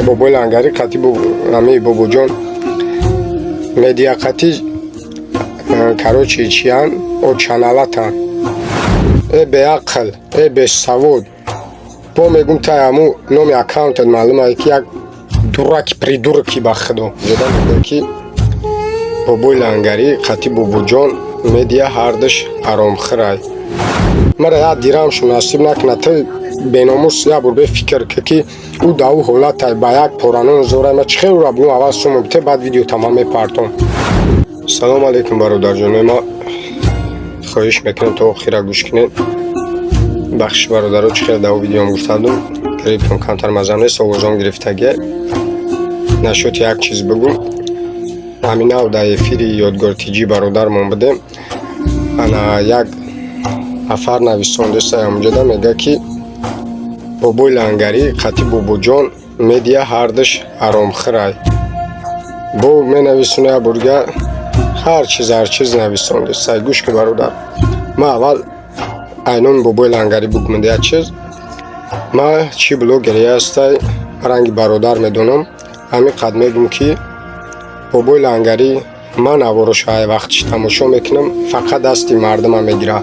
Бобои Лангари қати ами Бобоҷон Медиа қати, короче, чиян, очаналатан. Э беақл, э бесавод, бо мегум, тай ҳаму номи аккаунтат маълум, ки як дураки, придурки. Ба худо, ҷода мегӯям, ки Бобои Лангарӣ қати Бобоҷон Медиа ҳардаш ҳаромхӯрай. Мара як дирамшу насиб накунад. Ту беномус, як бор бефикр ки, ки ӯ да ӯ ҳолатай ба як поранон зорай. Ма чӣ хел ӯра бугум? Аввал суму бите, баъд видео тамом мепартом. Салому алейкум, бародарҷоно. Ма хоҳиш мекунам, то охира гӯш кунед. Бахшиш, бародаро, чӣ хел дар видеом гуфтадум, гриппам камтар мазам нест, овозом гирифтагия. Нашоти як чиз бигум. Ҳаминав дар эфири Ёдгор Тиҷӣ бародармон будем. Ана як нафар нависондеста ҳамунҷода, мега, ки Бобои Лангарӣ қати Бобоҷон Медиа ҳардаш ҳаромхӯрай. Бо менависону як бурга ҳар чиз, ҳар чиз нависондеста. Гӯш ки, бародар, ман аввал айноми Бобои Лангарӣ бугум як чиз. Ма чӣ блогере ҳастай, ранги бародар медонам. Ҳамин қад мегум, ки Бобои Лангарӣ, ман навороша ай вақтиш тамошо мекунам, фақат дасти мардума мегира.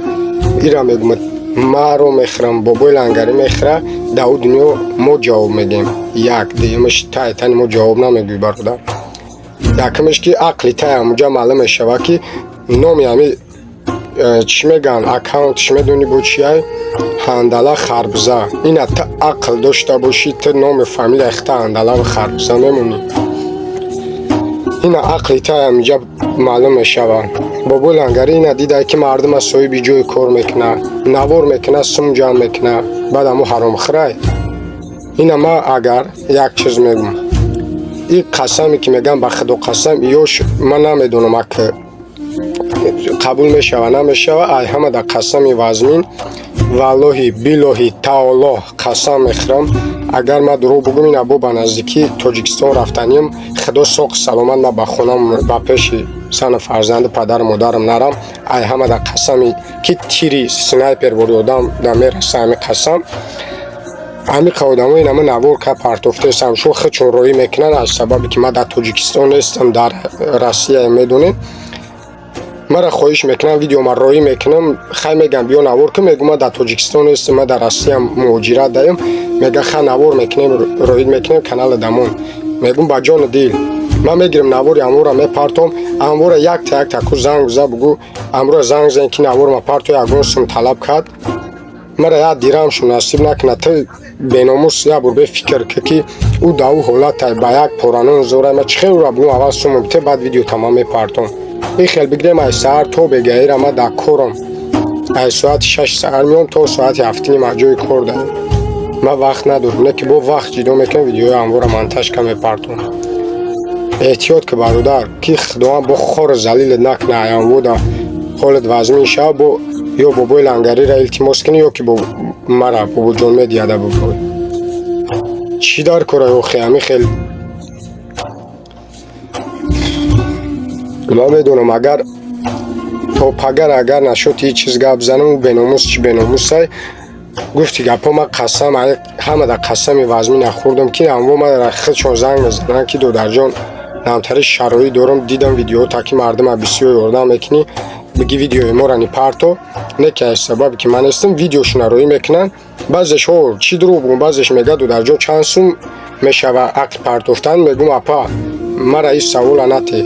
Ира мегум, маро мехӯрам, Бобои Лангарӣ мехӯра, дар ӯ дунё мо ҷавоб медиҳем. Як дуюмаш, тайтани мо ҷавоб намегӯй, бародар. Якумаш, ки ақли тай ҳамунҷа маълум мешавад, ки номи ҳами чӣ мегӯянд, аккаунтш медонӣ бо чиай? Ҳандала Харбза. Ина ту ақл дошта бошӣ, ту номи фамилияи хита Ҳандалаву Харбза мемонӣ. Ина ақли тай ҳаминҷа маълум мешавад. Бобои Лангарӣ ина дидай, ки мардума соҳиби ҷои кор мекунад, навор мекунад, сум ҷамъ мекунад, баъд ҳамун ҳаромхӯрай. Ина ма агар як чиз мегум, и қасаме, ки мегӯям, ба худо қасам, ёш ман намедонам, ак қабул мешава, намешава. Ай ҳама дар қасами вазмин, валлоҳи, билоҳи, таоло қасам мехӯрам, агар ман дурӯғ бугум. Ина бо ба наздикӣ Тоҷикистон рафтаниям. Худо соқ саломат, ман ба хонам, ба пеши зану фарзанду падару модарам нарам. Ай ҳама дар қасами, ки тири снайпер бори одам да мераса, ҳами қасам. Ҳамиқа одамои нама навор ка партофтесам, шо худшон роӣ мекунанд. Аз сабабе ки ман дар Тоҷикистон нестам, дар Россия, медонед, мара хоҳиш мекунам, видеома роӣ мекунам. Хай, мегам, биё навор кун. Мегум, ман дар Тоҷикистон нестам, ман дар Россия муҳоҷират даем. Мега, ха, навор мекунем, роид мекунем канала дамон. Мегум, ба ҷону дил, ман мегирам навори амвора, мепартом амвора якта якта ку. Занг за, бугу, амвора занг зан, ки наворма парто, ягон сум талаб кард. Мара як дирамшу насиб накунад. Ту беномус, як бор бефикр ки, ки ӯ да ӯ ҳолатай ба як поранон зорай. Ма чӣ хел ӯра бугум? Аввал суму бите, баъд видео тамом мепартом. Ин хел бигирем, ай саҳар то бегаира ма дар корам. Ай соати 6 саҳар меом, то соати 7:30 аз ҷои кор даем. Ман вақт надорам, не ки бо вақт ҷидо мекунам, видеои амвора монтажка мепартом. Эҳтиёт ки, бародар, ки худованд бо хору залилат накунад. Ай амвода ҳолат вазмин шава, бо ё Бобои Лангариро илтимос кунӣ, ё ки бо мара Бобоҷон медиҳада. Бобой чӣ дар кора охи? Ҳамин хел ман медонам, агар то пагар агар нашуд, ҳеҷ чиз гап занам. Ӯ беномус чӣ беномусай? Гуфти гапҳо, ман қасам, ҳама дар қасами вазмина хӯрдам, ки амво мара худшон занг мезананд, ки додарҷон, намтари шароит дорам, дидам видеота, ки мардума бисёр ёрдам мекунӣ, биги видеои моро нипарто. Не ки аз сабабе ки ман нестам, видеошона роӣ мекунанд. Баъзеш ҳо, чӣ дурӯғ бугум, баъзеш мега, додарҷон, чанд сум мешава ақли партофтан? Мегум, апа, мара ин савола нате.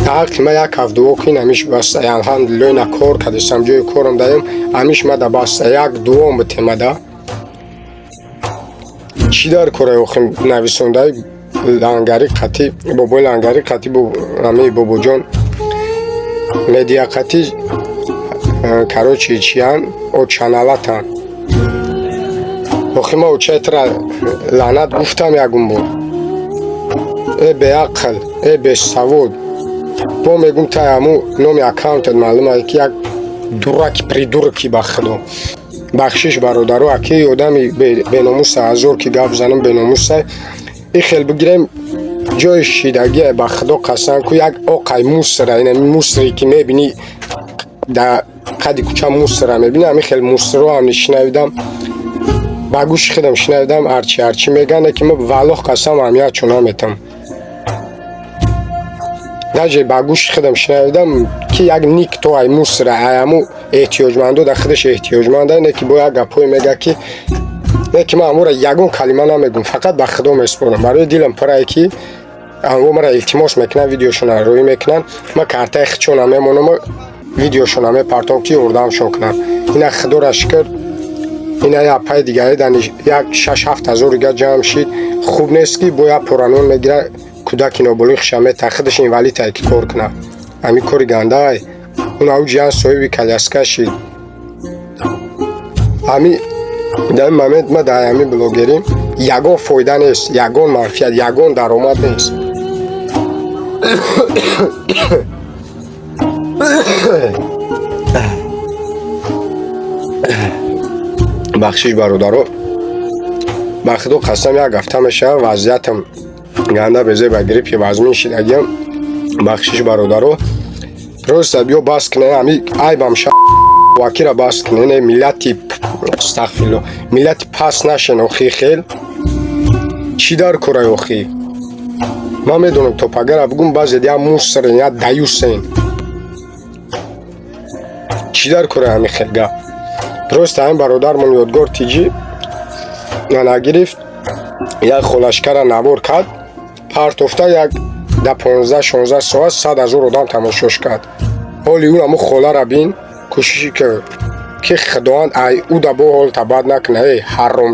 Ҳаққи ма як ҳафт дуо кун, ҳамиш баста. Алҳамдулилло, ина кор кардесам, ҷои корам даем, ҳамиш мада баста. Як дуом битемада. Чӣ дар кора охи нависондаи Лангари қати Бобои Лангари қати ҳамаи Бобоҷон Медиа қати, короче, чиян, очаналатан. Охи ма очаи тра лаънат гуфтам ягон бор? Э беақл, э бесавод, бо мегум, тай ҳаму номи аккаунтат маълум, ки як дураки, придурки. Ба худо, бахшиш, бародаро, аки одами беномуса азор ки гап занам, беномуса. И хел бигирем, ҷои шидагие, ба худо қасам ку, як оқай мусора, ина мусоре ки мебинӣ, дар қади кӯча мусора мебинӣ, ҳамин хел мусоро ҳам нишинавидам. Ба гӯши худам шунавидам, ҳарчи ҳарчи мегӯянд, ки ма, валлоҳ қасам, аҳамиятшо наметам. Даже ба гӯши худам шунавидам, ки як никто ай мусора, ай ҳаму эҳтиёҷмандо дар худаш эҳтиёҷманда не, ки бо як гапҳое мега, ки не, ки ман ҳамура ягон калима намегӯм, фақат ба Худо месупорам. Барои дилам пурае, ки ҳамво мара илтимос мекунанд, видеошона рӯӣ мекунанд, ман картаи худшона мемонам, видеошона мепартом, ки ёрдамшон кунанд. Ина, Худора шукр, ина як пай дигаре як 6-7 ҳазор дига ҷамъ шид. Хуб нест, ки бо як поранон мегира, кӯдаки ноболиғша мета, худаш инвалидае, ки кор кунад. Ҳамин кори гандаай. Уна ҷиян соҳиби коляска шид. Ҳами дар ин момент ма дар ҳамин блогерӣ ягон фоида нест, ягон манфиат, ягон даромад нест. Бахшиш, бародаро, ба Худо қасам, як ҳафта мешавад, вазъиятам ганда безе, ба гриппи вазмин шидагиам. Бахшиш, бародаро, просто биё бас кунед, ҳами айбам вакира бас кунед. Миллати, астағфирулло, миллати пас нашен. Охи, хел чӣ дар корай? Охи, ман медонам, то пагара бугум, баъзе я мусорен, я даюсен. Чӣ дар корай ҳами хел гап? Просто ҳамин бародармон Ёдгор Тиҷӣ нагирифт, як холашкара навор кард, партофта, як да 15-16 соат 100 000 одам тамошош кард. Ҳоли ӯ ҳамун холара бин, кӯшиши ки Худованд ай ӯ да бо ҳолта бад накуна. Эй ҳарром,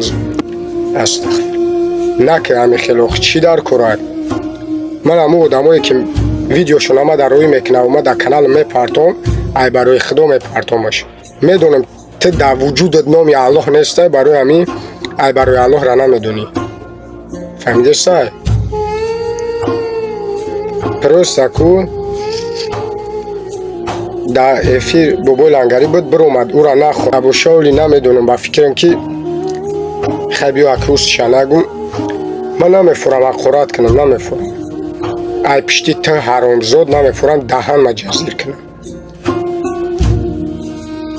астағфир, наки ҳами хел. Охи, чӣ дар корай? Ман ҳамун одамое, ки видеошон ама дар рӯй мекунам, ма дар канал мепартом, ай барои Худо мепартомаш. Медонам, ту дар вуҷудат номи Аллоҳ нестай, барои ҳамин ай барои Аллоҳра намедонӣ, фаҳмидесай? Просто ку дар эфир Бобои Лангарӣ буд, биромад, ӯра нахо абушоли. Намедонам, ба фикрам, ки хай, биё, акрусша нагум. Ман намефурам ҳақорат кунам, намефурам ай пишти ту, ҳаромзод, намефурам даҳан ма ҷазир кунам.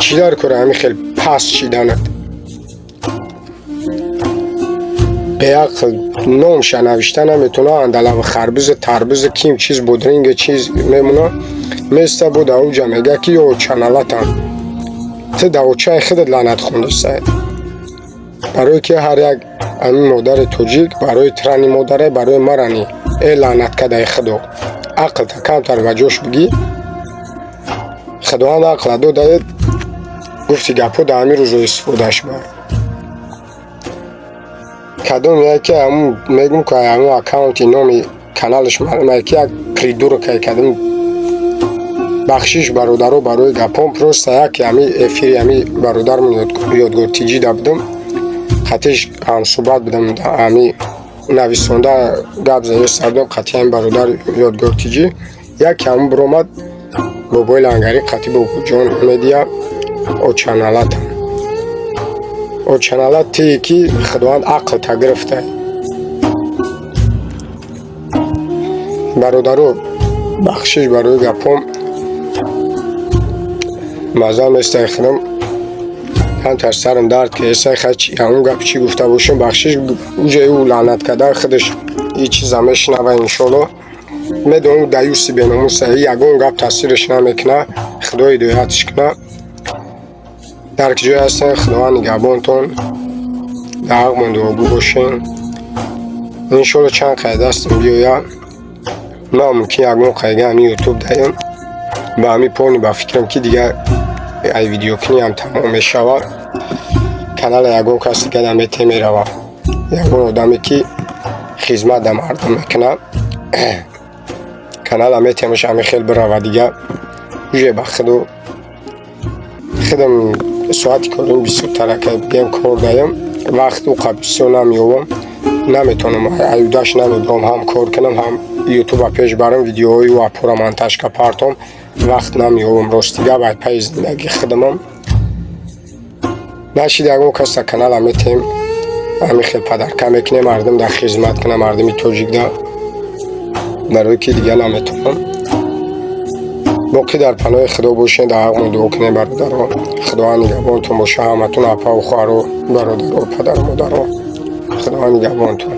Чӣ дар кора ҳамин хел паст шиданат? Беақл, номша навишта наметавона. Андалави харбиза, тарбиза, ким чиз, бодринга чиз мемона, места бо дар уҷа мега, ки ё чаналатам. Ту дар очаи худат лаънат хондисай, барое ки ҳар як ҳамин модари тоҷик барои трани модаре, барои марани. Э лаънаткадаи Худо, ақлта камтар ба ҷош бигӣ. Худованд ақла додаед, гуфти гапҳо дар ҳамин рӯзо истифодаш бар. Кадом яке ҳамун мегум, ки ҳамун аккаунти номи каналаш маълум, ки як придурок кадом. Бахшиш, бародаро, барои гапҳом. Просто яке ҳами эфири ҳами бародармон Ёдгор Тиҷида будам, қатиш ҳамсӯҳбат будам, ҳами нависонда гап заеста будам қати ҳами бародар Ёдгор Тиҷӣ. Яке ҳамун биромад, Бобои Лангарӣ қати Бобоҷон Медиа очаналатам. Очаналат тие, ки Худованд ақлта гирифта. Бародаро, бахшиш барои гапҳом. Маза местай худам, камтар сарам дард ки эсай. Ҳамун гап чӣ гуфта бошем, бахшиш. Уҷаи ӯ лаънат кардан худаш и чиза мешунава, иншолло. Медонам, даюси беномуса, ягон гап таъсираш намекуна. Худо ҳидоятш куна. Дар ки ҷое ҳастен, Худованд нигаҳбонтон, дар ҳақмон дуогӯ бошен. Иншолло, чанд қай дастам биёя, ман мумкин ягон қайга ҳами Ютуб даем ба ҳами пони. Ба фикрам, ки дигар ай видеокуниам тамом мешавад. Канала ягон кас дига намете, мерава ягон одаме, ки хизмат да мардум мекунад. Канала метемаш, ҳами хел бирава дига уже. Ба худу худам соати корим бисёртар, акай бигем, кор даем, вақт уқа бисёр намеёбам, наметавонам, аюдаш намебирам, ҳам кор кунам, ҳам Ютуба пеш барам, видеоҳои ӯ апора монтажка партом, вақт намеёбам. Рости гап, ай пайи зиндагии худамам нашид. Ягон каса канала метем, ҳамин хел подарка мекунем, мардум дар хизмат кунам, мардуми тоҷикда, барое ки дига наметавонам. Боқӣ дар паноҳи Худо бошед, дар ҳаққмон дуо кунед, бародаро. Худованд нигаҳбонтон боша, ҳаматон, апаву хоҳаро, бародаро, падару модаро. Худованд нигаҳбонтон.